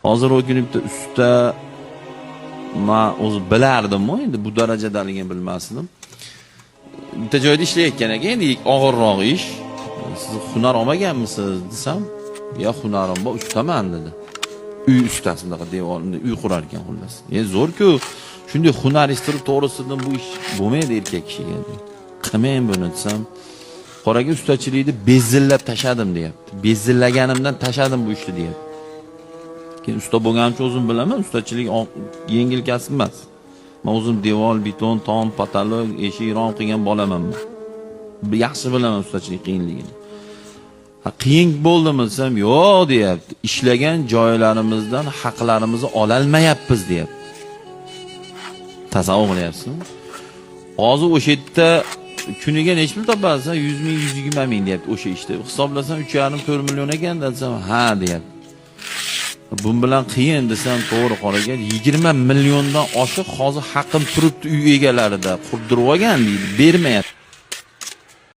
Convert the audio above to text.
Hozir u kuni bitta usta, man o'zi bilardimu, endi bu darajadaligini bilmasdim. Bitta joyda ishlayotgan ekan, endi og'irroq ish. Siz hunar olmaganmisiz desam, "Ya, hunarim bor, ustaman", dedi. Uy ustasi, bunaqa devor, uy qurar ekan xullas. E, zo'r-ku. Shunday hunaringiz turib, to'g'risi dedim, bu ish bo'lmaydi erkak kishiga. Qilmang buni desam, "Qoraga, ustachilikni bezillab tashladim", deyapti. "Bezillaganimdan tashladim bu ishni", deyapti. Keyin usta bo'lganim uchun o'zim bilaman, ustachilik yengil kasb emas. Man o'zim devor, beton, tom, потолок, eshik, rom qilgan bolaman man. Yaxshi bilaman ustachilik qiyinligini. Ha, qiyin bo'ldimi desam, "Yo'q", deyapti. "Ishlagan joylarimizdan haqlarimizni ololmayapmiz", deyapti. Tasavvur qilyapsizmi? Hozir o'sha yerda kuniga necha pul topasiz? 100 ming, 120 ming deyapti o'sha ishda. Hisoblasam 3,5-4 million ekan desam, "Ha", deyapti. Bu bilan qiyin desam, to'g'ri qolagan 20 milliondan oshiq hozir haqim turibdi uy egalarida, qurdirib olgan deydi, bermayapti.